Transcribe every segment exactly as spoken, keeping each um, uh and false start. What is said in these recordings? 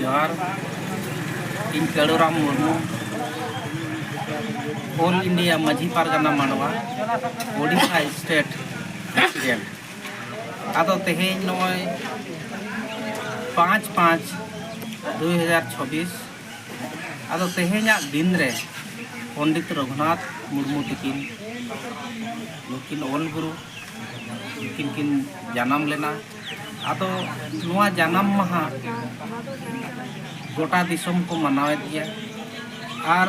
ᱡᱚᱦᱟᱨ᱾ ᱤᱧ ᱠᱟᱹᱲᱩᱨᱟᱢ Murmu, all India Majhi Pargana ᱢᱟᱰᱣᱟ, ᱳᱰᱤᱥᱟ ᱥᱴᱮᱴ ᱯᱨᱮᱥᱤᱰᱮᱱᱴ᱾ ᱟᱫᱚ ᱛᱮᱦᱮᱧ ᱱᱚᱜᱼᱚᱭ ᱯᱟᱸᱪ ᱯᱟᱸᱪ ᱫᱩᱭ ᱦᱟᱡᱟᱨ ᱪᱷᱚᱵᱵᱤᱥ, ᱟᱫᱚ ᱛᱮᱦᱮᱧᱟᱜ ᱫᱤᱱ ᱨᱮ ᱯᱚᱱᱰᱤᱛ ᱨᱚᱜᱷᱩᱱᱟᱛᱷ ᱢᱩᱨᱢᱩ ᱛᱤᱠᱤᱱ, ᱱᱩᱠᱤᱱ ᱚᱞ ᱜᱩᱨᱩ, ᱱᱩᱠᱤᱱ ᱠᱤᱱ ᱡᱟᱱᱟᱢ ᱞᱮᱱᱟ᱾ ᱟᱫᱚ ᱱᱚᱣᱟ ᱡᱟᱱᱟᱢ ᱢᱟᱦᱟ ᱜᱚᱴᱟ ᱫᱤᱥᱚᱢ ᱠᱚ ᱢᱟᱱᱟᱣᱮᱫ ᱜᱮᱭᱟ, ᱟᱨ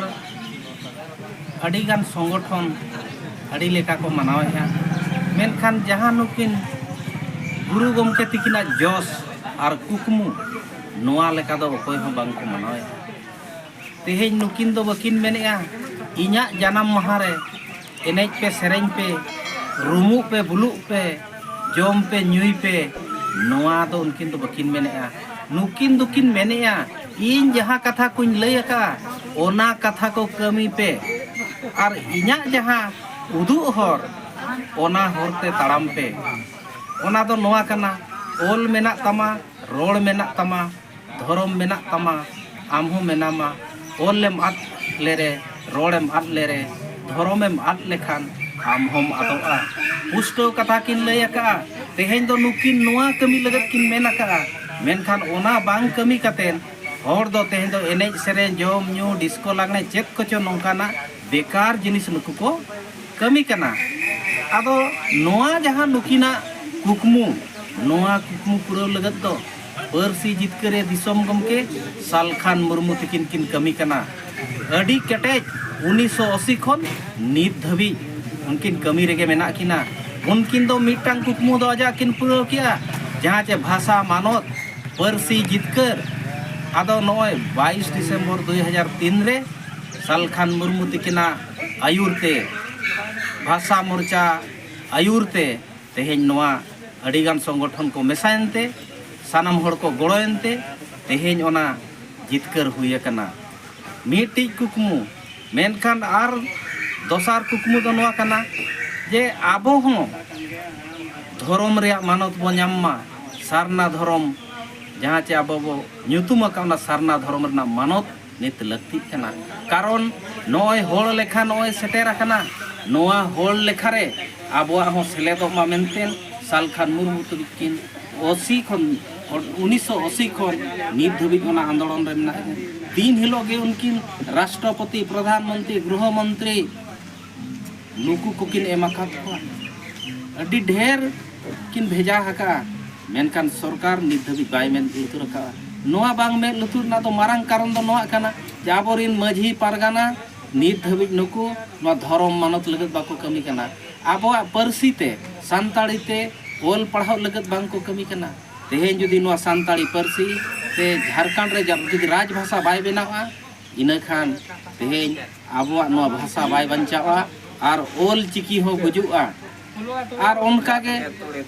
ᱟᱹᱰᱤᱜᱟᱱ ᱥᱚᱝᱜᱚᱴᱷᱚᱱ ᱟᱹᱰᱤ ᱞᱮᱠᱟ ᱠᱚ ᱢᱟᱱᱟᱣᱮᱫᱼᱟ᱾ ᱢᱮᱱᱠᱷᱟᱱ ᱡᱟᱦᱟᱸ ᱱᱩᱠᱤᱱ ᱜᱩᱨᱩ ᱜᱚᱢᱠᱮ ᱛᱤᱠᱤᱱᱟᱜ ᱡᱚᱥ ᱟᱨ ᱠᱩᱠᱢᱩ, ᱱᱚᱣᱟ ᱞᱮᱠᱟ ᱫᱚ ᱚᱠᱚᱭ ᱦᱚᱸ ᱵᱟᱝ ᱠᱚ ᱢᱟᱱᱟᱣᱮᱫᱼᱟ᱾ ᱛᱮᱦᱮᱧ ᱱᱩᱠᱤᱱ ᱫᱚ ᱵᱟᱹᱠᱤᱱ ᱢᱮᱱᱮᱫᱼᱟ, "ᱤᱧᱟᱹᱜ ᱡᱟᱱᱟᱢ ᱢᱟᱦᱟ ᱨᱮ ᱮᱱᱮᱡ ᱯᱮ, ᱥᱮᱨᱮᱧ ᱯᱮ, ᱨᱩᱢᱩᱜ ᱯᱮ, ᱵᱩᱞᱩᱜ ᱯᱮ, ᱡᱚᱢ ᱯᱮ, ᱧᱩᱭ ᱯᱮ", ᱱᱚᱣᱟ ᱫᱚ ᱩᱱᱠᱤᱱ ᱫᱚ ᱵᱟᱹᱠᱤᱱ ᱢᱮᱱᱮᱫᱼᱟ᱾ ᱱᱩᱠᱤᱱ ᱫᱚᱠᱤᱱ ᱢᱮᱱᱮᱫᱼᱟ, "ᱤᱧ ᱡᱟᱦᱟᱸ ᱠᱟᱛᱷᱟ ᱠᱚᱧ ᱞᱟᱹᱭ ᱟᱠᱟᱫᱼᱟ, ᱚᱱᱟ ᱠᱟᱛᱷᱟ ᱠᱚ ᱠᱟᱹᱢᱤ ᱯᱮ, ᱟᱨ ᱤᱧᱟᱹᱜ ᱡᱟᱦᱟᱸ ᱩᱫᱩᱜ ᱦᱚᱨ, ᱚᱱᱟ ᱦᱚᱨ ᱛᱮ ᱛᱟᱲᱟᱢ ᱯᱮ᱾ ᱚᱱᱟ ᱫᱚ ᱱᱚᱣᱟ ᱠᱟᱱᱟ, ᱚᱞ ᱢᱮᱱᱟᱜ ᱛᱟᱢᱟ, ᱨᱚᱲ ᱢᱮᱱᱟᱜ ᱛᱟᱢᱟ, ᱫᱷᱚᱨᱚᱢ ᱢᱮᱱᱟᱜ ᱛᱟᱢᱟ, ᱟᱢ ᱦᱚᱸ ᱢᱮᱱᱟᱢᱟ᱾ ᱚᱞ ᱮᱢ ᱟᱫ ᱞᱮᱨᱮ, ᱨᱚᱲ ᱮᱢ ᱟᱫ ᱞᱮᱨᱮ, ᱫᱷᱚᱨᱚᱢ ᱮᱢ ᱟᱫ ᱞᱮᱠᱷᱟᱱ ᱟᱢ ᱦᱚᱸᱢ ᱟᱫᱚᱜᱼᱟ᱾" ᱯᱩᱥᱴᱟᱹᱣ ᱠᱟᱛᱷᱟ ᱠᱤᱱ ᱞᱟᱹᱭ ᱟᱠᱟᱫᱼᱟ᱾ ᱛᱮᱦᱮᱧ ᱫᱚ ᱱᱩᱠᱤᱱ ᱱᱚᱣᱟ ᱠᱟᱹᱢᱤ ᱞᱟᱹᱜᱤᱫ ᱠᱤᱱ ᱢᱮᱱ ᱟᱠᱟᱫᱼᱟ, ᱢᱮᱱᱠᱷᱟᱱ ᱚᱱᱟ ᱵᱟᱝ ᱠᱟᱹᱢᱤ ᱠᱟᱛᱮᱫ ᱦᱚᱲ ᱫᱚ ᱛᱮᱦᱮᱧ ᱫᱚ ᱮᱱᱮᱡ ᱥᱮᱨᱮᱧ, ᱡᱚᱢ ᱧᱩ, ᱰᱤᱥᱠᱳ ᱞᱟᱜᱽᱬᱮ, ᱪᱮᱫ ᱠᱚᱪᱚ ᱱᱚᱝᱠᱟᱱᱟᱜ ᱵᱮᱠᱟᱨ ᱡᱤᱱᱤᱥ ᱱᱩᱠᱩ ᱠᱚ ᱠᱟᱹᱢᱤ ᱠᱟᱱᱟ᱾ ᱟᱫᱚ ᱱᱚᱣᱟ ᱡᱟᱦᱟᱸ ᱱᱩᱠᱤᱱᱟᱜ ᱠᱩᱠᱢᱩ, ᱱᱚᱣᱟ ᱠᱩᱠᱢᱩ ᱯᱩᱨᱟᱹᱣ ᱞᱟᱹᱜᱤᱫ ᱫᱚ ᱯᱟᱹᱨᱥᱤ ᱡᱤᱛᱠᱟᱹᱨᱤᱭᱟᱹ ᱫᱤᱥᱚᱢ ᱜᱚᱢᱠᱮ ᱥᱟᱞᱠᱷᱟᱱ ᱢᱩᱨᱢᱩ ᱛᱤᱠᱤᱱ ᱠᱤᱱ ᱠᱟᱹᱢᱤ ᱠᱟᱱᱟ᱾ ᱟᱹᱰᱤ ᱠᱮᱴᱮᱡ, ᱩᱱᱤᱥᱥᱚ ᱟᱥᱤ ᱠᱷᱚᱱ ᱱᱤᱛ ᱫᱷᱟᱹᱵᱤᱡ ᱩᱱᱠᱤᱱ ᱠᱟᱹᱢᱤ ᱨᱮᱜᱮ ᱢᱮᱱᱟᱜ ᱠᱤᱱᱟ᱾ ᱩᱱᱠᱤᱱ ᱫᱚ ᱢᱤᱫᱴᱟᱝ ᱠᱩᱠᱢᱩ ᱫᱚ ᱟᱡᱟᱜ ᱠᱤᱱ ᱯᱩᱨᱟᱹᱣ ᱠᱮᱜᱼᱟ, ᱡᱟᱦᱟᱸ ᱪᱮ ᱵᱷᱟᱥᱟ ᱢᱟᱱᱚᱛ, ᱯᱟᱹᱨᱥᱤ ᱡᱤᱛᱠᱟᱹᱨ᱾ ᱟᱫᱚ ᱱᱚᱜᱼᱚᱭ ᱵᱟᱭᱤᱥ ᱰᱤᱥᱮᱢᱵᱚᱨ ᱫᱩᱭ ᱦᱟᱡᱟᱨ ᱛᱤᱱ ᱨᱮ ᱥᱟᱞᱠᱷᱟᱱ ᱢᱩᱨᱢᱩ ᱛᱤᱠᱤᱱᱟᱜ ᱟᱹᱭᱩᱨ ᱛᱮ, ᱵᱷᱟᱥᱟ ᱢᱳᱨᱪᱟ ᱟᱹᱭᱩᱨ ᱛᱮ ᱛᱮᱦᱮᱧ ᱱᱚᱣᱟ ᱟᱹᱰᱤᱜᱟᱱ ᱥᱚᱝᱜᱚᱴᱷᱚᱱ ᱠᱚ ᱢᱮᱥᱟᱭᱮᱱ ᱛᱮ, ᱥᱟᱱᱟᱢ ᱦᱚᱲ ᱠᱚ ᱜᱚᱲᱚᱭᱮᱱ ᱛᱮ ᱛᱮᱦᱮᱧ ᱚᱱᱟ ᱡᱤᱛᱠᱟᱹᱨ ᱦᱩᱭ ᱟᱠᱟᱱᱟ᱾ ᱢᱤᱫᱴᱤᱡ ᱠᱩᱠᱢᱩ, ᱢᱮᱱᱠᱷᱟᱱ ᱟᱨ ᱫᱚᱥᱟᱨ ᱠᱩᱠᱢᱩ ᱫᱚ ᱱᱚᱣᱟ ᱠᱟᱱᱟ ᱡᱮ ᱟᱵᱚ ᱦᱚᱸ ᱫᱷᱚᱨᱚᱢ ᱨᱮᱭᱟᱜ ᱢᱟᱱᱚᱛ ᱵᱚ ᱧᱟᱢ ᱢᱟ, ᱥᱟᱨᱱᱟ ᱫᱷᱚᱨᱚᱢ ᱡᱟᱦᱟᱸ ᱪᱮ ᱟᱵᱚ ᱵᱚ ᱧᱩᱛᱩᱢ ᱟᱠᱟᱫ ᱚᱱᱟ ᱥᱟᱨᱱᱟ ᱫᱷᱚᱨᱚᱢ ᱨᱮᱱᱟᱜ ᱢᱟᱱᱚᱛ ᱱᱤᱛ ᱞᱟᱹᱠᱛᱤᱜ ᱠᱟᱱᱟ᱾ ᱠᱟᱨᱚᱱ ᱱᱚᱜᱼᱚᱭ ᱦᱚᱲ ᱞᱮᱠᱷᱟ ᱱᱚᱜᱼᱚᱭ ᱥᱮᱴᱮᱨ ᱟᱠᱟᱱᱟ᱾ ᱱᱚᱣᱟ ᱦᱚᱲ ᱞᱮᱠᱷᱟ ᱨᱮ ᱟᱵᱚᱣᱟᱜ ᱦᱚᱸ ᱥᱮᱞᱮᱫᱚᱜ ᱢᱟ ᱢᱮᱱᱛᱮ ᱥᱟᱞᱠᱷᱟᱱ ᱢᱩᱨᱢᱩ ᱛᱟᱹᱠᱤᱱ ᱟᱥᱤ ᱠᱷᱚᱱ, ᱩᱱᱤᱥᱥᱚ ᱟᱥᱤ ᱠᱷᱚᱱ ᱱᱤᱛ ᱫᱷᱟᱹᱵᱤᱡ ᱚᱱᱟ ᱟᱱᱫᱳᱞᱚᱱ ᱨᱮ ᱢᱮᱱᱟᱜ ᱠᱤᱱᱟ᱾ ᱫᱤᱱ ᱦᱤᱞᱳᱜ ᱜᱮ ᱩᱱᱠᱤᱱ ᱨᱟᱥᱴᱨᱚᱯᱚᱛᱤ, ᱯᱨᱚᱫᱷᱟᱱ ᱢᱚᱱᱛᱨᱤ, ᱜᱨᱚᱦᱚ ᱢᱚᱱᱛᱨᱤ, ᱱᱩᱠᱩ ᱠᱚᱠᱤᱱ ᱮᱢ ᱟᱠᱟᱫ ᱠᱚᱣᱟ᱾ ᱟᱹᱰᱤ ᱰᱷᱮᱨ ᱠᱤᱱ ᱵᱷᱮᱡᱟ ᱟᱠᱟᱫᱼᱟ, ᱢᱮᱱᱠᱷᱟᱱ ᱥᱚᱨᱠᱟᱨ ᱱᱤᱛ ᱫᱷᱟᱹᱵᱤᱡ ᱵᱟᱭ ᱢᱮᱫ ᱞᱩᱛᱩᱨ ᱟᱠᱟᱫᱼᱟ᱾ ᱱᱚᱣᱟ ᱵᱟᱝ ᱢᱮᱫ ᱞᱩᱛᱩᱨ ᱨᱮᱱᱟᱜ ᱫᱚ ᱢᱟᱨᱟᱝ ᱠᱟᱨᱚᱱ ᱫᱚ ᱱᱚᱣᱟ ᱠᱟᱱᱟ ᱡᱮ ᱟᱵᱚᱨᱤᱱ ᱢᱟᱹᱡᱷᱤ ᱯᱟᱨᱜᱟᱱᱟ ᱱᱤᱛ ᱫᱷᱟᱹᱵᱤᱡ ᱱᱩᱠᱩ ᱱᱚᱣᱟ ᱫᱷᱚᱨᱚᱢ ᱢᱟᱱᱚᱛ ᱞᱟᱹᱜᱤᱫ ᱵᱟᱠᱚ ᱠᱟᱹᱢᱤ ᱠᱟᱱᱟ᱾ ᱟᱵᱚᱣᱟᱜ ᱯᱟᱹᱨᱥᱤ ᱛᱮ, ᱥᱟᱱᱛᱟᱲᱤ ᱛᱮ ᱚᱞ ᱯᱟᱲᱦᱟᱣ ᱞᱟᱹᱜᱤᱫ ᱵᱟᱝ ᱠᱚ ᱠᱟᱹᱢᱤ ᱠᱟᱱᱟ᱾ ᱛᱮᱦᱮᱧ ᱡᱩᱫᱤ ᱱᱚᱣᱟ ᱥᱟᱱᱛᱟᱲᱤ ᱯᱟᱹᱨᱥᱤ ᱛᱮ ᱡᱷᱟᱲᱠᱷᱚᱸᱰ ᱨᱮ ᱡᱟ-, ᱡᱩᱫᱤ ᱨᱟᱡᱽ ᱵᱷᱟᱥᱟ ᱵᱟᱭ ᱵᱮᱱᱟᱣᱟ, ᱤᱱᱟᱹ ᱠᱷᱟᱱ ᱛᱮᱦᱮᱧ ᱟᱵᱚᱣᱟᱜ ᱱᱚᱣᱟ ᱵᱷᱟᱥᱟ ᱵᱟᱭ ᱵᱟᱧᱪᱟᱣᱟ ᱟᱨ ᱚᱞ ᱪᱤᱠᱤ ᱦᱚᱸ ᱜᱩᱡᱩᱜᱼᱟ᱾ ᱟᱨ ᱚᱱᱠᱟ ᱜᱮ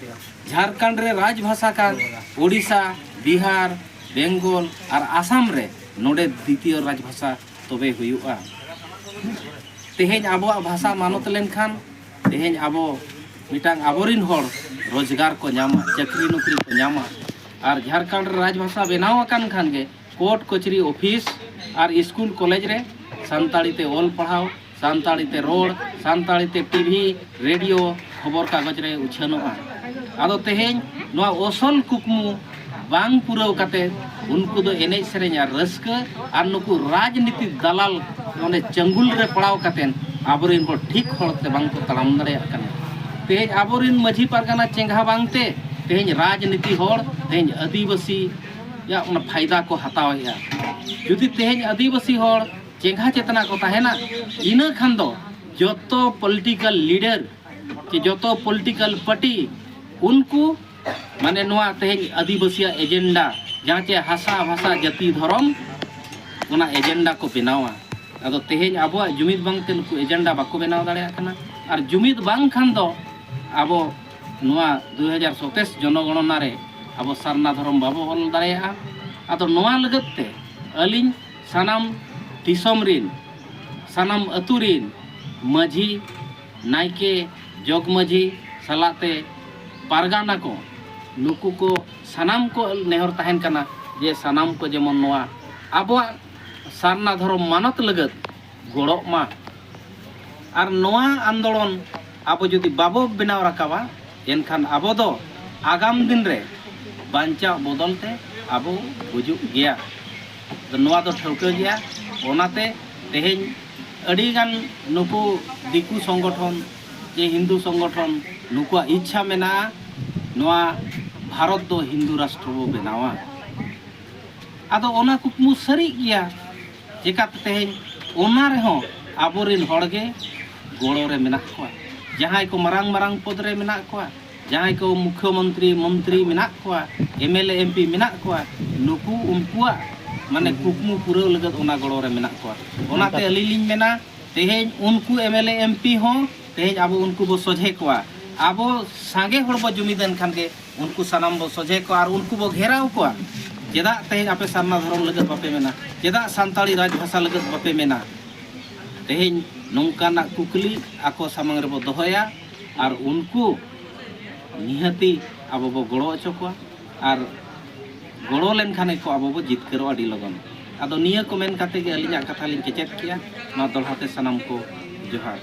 ᱡᱷᱟᱲᱠᱷᱚᱸᱰ ᱨᱮ ᱨᱟᱡᱽ ᱵᱷᱟᱥᱟ ᱠᱟᱱ ᱳᱰᱤᱥᱟ, ᱵᱤᱦᱟᱨ, ᱵᱮᱝᱜᱚᱞ ᱟᱨ ᱟᱥᱟᱢ ᱨᱮ ᱱᱚᱰᱮ ᱫᱤᱛᱤᱭᱚ ᱨᱟᱡᱽ ᱵᱷᱟᱥᱟ ᱛᱚᱵᱮ ᱦᱩᱭᱩᱜᱼᱟ᱾ ᱛᱮᱦᱮᱧ ᱟᱵᱚᱣᱟᱜ ᱵᱷᱟᱥᱟ ᱢᱟᱱᱚᱛ ᱞᱮᱱᱠᱷᱟᱱ ᱛᱮᱦᱮᱧ ᱟᱵᱚ ᱢᱤᱫᱴᱟᱝ ᱟᱵᱚᱨᱤᱱ ᱦᱚᱲ ᱨᱳᱡᱽᱜᱟᱨ ᱠᱚ ᱧᱟᱢᱟ, ᱪᱟᱹᱠᱨᱤ ᱱᱚᱠᱨᱤ ᱠᱚ ᱧᱟᱢᱟ᱾ ᱟᱨ ᱡᱷᱟᱲᱠᱷᱚᱸᱰ ᱨᱮ ᱨᱟᱡᱽ ᱵᱷᱟᱥᱟ ᱵᱮᱱᱟᱣ ᱟᱠᱟᱱ ᱠᱷᱟᱱ ᱜᱮ ᱠᱳᱨᱴ ᱠᱚᱪᱟᱹᱨᱤ, ᱚᱯᱷᱤᱥ ᱟᱨ ᱥᱠᱩᱞ ᱠᱚᱞᱮᱡᱽ ᱨᱮ ᱥᱟᱱᱛᱟᱲᱤ ᱛᱮ ᱚᱞ ᱯᱟᱲᱦᱟᱣ, ᱥᱟᱱᱛᱟᱲᱤ ᱛᱮ ᱨᱚᱲ, ᱥᱟᱱᱛᱟᱲᱤ ᱛᱮ ᱴᱤᱵᱷᱤ, ᱨᱮᱰᱤᱭᱳ, ᱠᱷᱚᱵᱚᱨ ᱠᱟᱜᱚᱡᱽ ᱨᱮ ᱩᱪᱷᱟᱹᱱᱚᱜᱼᱟ᱾ ᱟᱫᱚ ᱛᱮᱦᱮᱧ ᱱᱚᱣᱟ ᱚᱥᱚᱞ ᱠᱩᱠᱢᱩ ᱵᱟᱝ ᱯᱩᱨᱟᱹᱣ ᱠᱟᱛᱮ ᱩᱱᱠᱩ ᱫᱚ ᱮᱱᱮᱡ ᱥᱮᱨᱮᱧ ᱟᱨ ᱨᱟᱹᱥᱠᱟᱹ ᱟᱨ ᱱᱩᱠᱩ ᱨᱟᱡᱽᱱᱤᱛᱤ ᱫᱟᱞᱟᱞ ᱚᱸᱰᱮ ᱪᱟᱹᱝᱜᱩᱞ ᱨᱮ ᱯᱟᱲᱟᱣ ᱠᱟᱛᱮ ᱟᱵᱚᱨᱮᱱ ᱦᱚᱲ ᱴᱷᱤᱠ ᱦᱚᱲ ᱛᱮ ᱵᱟᱝ ᱠᱚ ᱛᱟᱲᱟᱢ ᱫᱟᱲᱮᱭᱟᱜ ᱠᱟᱱᱟ᱾ ᱛᱮᱦᱮᱧ ᱟᱵᱚᱨᱮᱱ ᱢᱟᱹᱡᱷᱤ ᱯᱟᱨᱜᱟᱱᱟ ᱪᱮᱸᱜᱷᱟ ᱵᱟᱝᱛᱮ ᱛᱮᱦᱮᱧ ᱨᱟᱡᱽᱱᱤᱛᱤ ᱦᱚᱲ ᱛᱮᱦᱮᱧ ᱟᱹᱫᱤᱵᱟᱹᱥᱤᱭᱟᱜ ᱚᱱᱟ ᱯᱷᱟᱭᱫᱟ ᱠᱚ ᱦᱟᱛᱟᱣᱮᱫᱼᱟ᱾ ᱡᱩᱫᱤ ᱛᱮᱦᱮᱧ ᱟᱹᱫᱤᱵᱟᱹᱥᱤ ᱦᱚᱲ ᱪᱮᱸᱜᱷᱟ ᱪᱮᱛᱱᱟ ᱠᱚ ᱛᱟᱦᱮᱱᱟ, ᱤᱱᱟᱹ ᱠᱷᱟᱱ ᱫᱚ ᱡᱚᱛᱚ ᱯᱚᱞᱤᱴᱤᱠᱟᱞ ᱞᱤᱰᱟᱨ ᱪᱮ ᱡᱚᱛᱚ ᱯᱚᱞᱤᱴᱤᱠᱟᱞ ᱯᱟᱨᱴᱤ ᱩᱱᱠᱩ ᱢᱟᱱᱮ ᱱᱚᱣᱟ ᱛᱮᱦᱮᱧ ᱟᱹᱫᱤᱵᱟᱹᱥᱤᱭᱟᱜ ᱮᱡᱮᱱᱰᱟ, ᱡᱟᱦᱟᱸ ᱪᱮ ᱦᱟᱥᱟ ᱵᱷᱟᱥᱟ ᱡᱟᱹᱛᱤ ᱫᱷᱚᱨᱚᱢ, ᱚᱱᱟ ᱮᱡᱮᱱᱰᱟ ᱠᱚ ᱵᱮᱱᱟᱣᱟ᱾ ᱟᱫᱚ ᱛᱮᱦᱮᱧ ᱟᱵᱚᱣᱟᱜ ᱡᱩᱢᱤᱫ ᱵᱟᱝᱛᱮ ᱱᱩᱠᱩ ᱮᱡᱮᱱᱰᱟ ᱵᱟᱠᱚ ᱵᱮᱱᱟᱣ ᱫᱟᱲᱮᱭᱟᱜ ᱠᱟᱱᱟ᱾ ᱟᱨ ᱡᱩᱢᱤᱫ ᱵᱟᱝ ᱠᱷᱟᱱ ᱫᱚ ᱟᱵᱚ ᱱᱚᱣᱟ ᱫᱩ ᱦᱟᱡᱟᱨ ᱥᱟᱛᱟᱥ ᱡᱚᱱᱚᱜᱚᱬᱚᱱᱟ ᱨᱮ ᱟᱵᱚ ᱥᱟᱨᱱᱟ ᱫᱷᱚᱨᱚᱢ ᱵᱟᱵᱚ ᱚᱞ ᱫᱟᱲᱮᱭᱟᱜᱼᱟ᱾ ᱟᱫᱚ ᱱᱚᱣᱟ ᱞᱟᱹᱜᱤᱫ ᱛᱮ ᱟᱹᱞᱤᱧ ᱥᱟᱱᱟᱢ ᱫᱤᱥᱚᱢ ᱨᱤᱱ ᱥᱟᱱᱟᱢ ᱟᱹᱛᱩ ᱨᱤᱱ ᱢᱟᱹᱡᱷᱤ, ᱱᱟᱭᱠᱮ, ᱡᱚᱜᱽ ᱢᱟᱹᱡᱷᱤ ᱥᱟᱞᱟᱜ ᱛᱮ ᱯᱟᱨᱜᱟᱱᱟ ᱠᱚ ᱱᱩᱠᱩ ᱠᱚ ᱥᱟᱱᱟᱢ ᱠᱚ ᱱᱮᱦᱚᱨ ᱛᱟᱦᱮᱱ ᱠᱟᱱᱟ ᱡᱮ ᱥᱟᱱᱟᱢ ᱠᱚ ᱡᱮᱢᱚᱱ ᱱᱚᱣᱟ ᱟᱵᱚᱣᱟᱜ ᱥᱟᱨᱱᱟ ᱫᱷᱚᱨᱚᱢ ᱢᱟᱱᱚᱛ ᱞᱟᱹᱜᱤᱫ ᱜᱚᱲᱚᱜ ᱢᱟ᱾ ᱟᱨ ᱱᱚᱣᱟ ᱟᱱᱫᱳᱞᱚᱱ ᱟᱵᱚ ᱡᱩᱫᱤ ᱵᱟᱵᱚ ᱵᱮᱱᱟᱣ ᱨᱟᱠᱟᱵᱟ, ᱮᱱᱠᱷᱟᱱ ᱟᱵᱚ ᱫᱚ ᱟᱜᱟᱢ ᱫᱤᱱ ᱨᱮ ᱵᱟᱧᱪᱟᱣ ᱵᱚᱫᱚᱞ ᱛᱮ ᱟᱵᱚ ᱜᱩᱡᱩᱜ ᱜᱮᱭᱟ᱾ ᱱᱚᱣᱟ ᱫᱚ ᱴᱷᱟᱹᱣᱠᱟᱹ ᱜᱮᱭᱟ᱾ ᱚᱱᱟᱛᱮ ᱛᱮᱦᱮᱧ ᱟᱹᱰᱤᱜᱟᱱ ᱱᱩᱠᱩ ᱫᱤᱠᱩ ᱥᱚᱝᱜᱚᱴᱷᱚᱱ ᱪᱮ ᱦᱤᱱᱫᱩ ᱥᱚᱝᱜᱚᱴᱷᱚᱱ ᱱᱩᱠᱩᱣᱟᱜ ᱤᱪᱪᱷᱟ ᱢᱮᱱᱟᱜᱼᱟ ᱱᱚᱣᱟ ᱵᱷᱟᱨᱚᱛ ᱫᱚ ᱦᱤᱱᱫᱩ ᱨᱟᱥᱴᱨᱚ ᱵᱚ ᱵᱮᱱᱟᱣᱟ᱾ ᱟᱫᱚ ᱚᱱᱟ ᱠᱩᱠᱢᱩ ᱥᱟᱹᱨᱤᱜ ᱜᱮᱭᱟ᱾ ᱪᱮᱠᱟᱛᱮ ᱛᱮᱦᱮᱧ ᱚᱱᱟ ᱨᱮᱦᱚᱸ ᱟᱵᱚᱨᱮᱱ ᱦᱚᱲ ᱜᱮ ᱜᱚᱲᱚ ᱨᱮ ᱢᱮᱱᱟᱜ ᱠᱚᱣᱟ᱾ ᱡᱟᱦᱟᱸᱭ ᱠᱚ ᱢᱟᱨᱟᱝ ᱢᱟᱨᱟᱝ ᱯᱚᱫᱽ ᱨᱮ ᱢᱮᱱᱟᱜ ᱠᱚᱣᱟ, ᱡᱟᱦᱟᱸᱭ ᱠᱚ ᱢᱩᱠᱷᱭᱚᱢᱚᱱᱛᱨᱤ, ᱢᱚᱱᱛᱨᱤ ᱢᱮᱱᱟᱜ ᱠᱚᱣᱟ, M L A, M P ᱢᱮᱱᱟᱜ ᱠᱚᱣᱟ, ᱱᱩᱠᱩ ᱩᱱᱠᱩᱣᱟᱜ ᱢᱟᱱᱮ ᱠᱩᱠᱢᱩ ᱯᱩᱨᱟᱹᱣ ᱞᱟᱹᱜᱤᱫ ᱚᱱᱟ ᱜᱚᱲᱚ ᱨᱮ ᱢᱮᱱᱟᱜ ᱠᱚᱣᱟ᱾ ᱚᱱᱟᱛᱮ ᱟᱹᱞᱤᱧ ᱞᱤᱧ ᱢᱮᱱᱟ, ᱛᱮᱦᱮᱧ ᱩᱱᱠᱩ M L A, M P ᱦᱚᱸ ᱛᱮᱦᱮᱧ ᱟᱵᱚ ᱩᱱᱠᱩ ᱵᱚ ᱥᱚᱡᱷᱮ ᱠᱚᱣᱟ᱾ ᱟᱵᱚ ᱥᱟᱸᱜᱮ ᱦᱚᱲ ᱵᱚ ᱡᱩᱢᱤᱫ ᱮᱱ ᱠᱷᱟᱱ ᱜᱮ ᱩᱱᱠᱩ ᱥᱟᱱᱟᱢ ᱵᱚ ᱥᱚᱡᱷᱮ ᱠᱚᱣᱟ ᱟᱨ ᱩᱱᱠᱩ ᱵᱚ ᱜᱷᱮᱨᱟᱣ ᱠᱚᱣᱟ᱾ ᱪᱮᱫᱟᱜ ᱛᱮᱦᱮᱧ ᱟᱯᱮ ᱥᱟᱨᱱᱟ ᱫᱷᱚᱨᱚᱢ ᱞᱟᱹᱜᱤᱫ ᱵᱟᱯᱮ ᱢᱮᱱᱟ? ᱪᱮᱫᱟᱜ ᱥᱟᱱᱛᱟᱲᱤ ᱨᱟᱡᱽ ᱵᱷᱟᱥᱟ ᱞᱟᱹᱜᱤᱫ ᱵᱟᱯᱮ ᱢᱮᱱᱟ? ᱛᱮᱦᱮᱧ ᱱᱚᱝᱠᱟᱱᱟᱜ ᱠᱩᱠᱞᱤ ᱟᱠᱚ ᱥᱟᱢᱟᱝ ᱨᱮᱵᱚ ᱫᱚᱦᱚᱭᱟ ᱟᱨ ᱩᱱᱠᱩ ᱱᱤᱦᱟᱹᱛᱤ ᱟᱵᱚ ᱵᱚ ᱜᱚᱲᱚ ᱦᱚᱪᱚ ᱠᱚᱣᱟ ᱟᱨ ᱜᱚᱲᱚ ᱞᱮᱱᱠᱷᱟᱱ ᱜᱮᱠᱚ ᱟᱵᱚ ᱵᱚ ᱡᱤᱛᱠᱟᱹᱨᱚᱜᱼᱟ ᱟᱹᱰᱤ ᱞᱚᱜᱚᱱ᱾ ᱟᱫᱚ ᱱᱤᱭᱟᱹ ᱠᱚ ᱢᱮᱱ ᱠᱟᱛᱮ ᱜᱮ ᱟᱹᱞᱤᱧᱟᱜ ᱠᱟᱛᱷᱟ ᱞᱤᱧ ᱠᱮᱪᱮᱫ ᱠᱮᱜᱼᱟ᱾ ᱢᱟ ᱫᱚᱦᱲᱟ ᱛᱮ ᱥᱟᱱᱟᱢ ᱠᱚ ᱡᱚᱦᱟᱨ᱾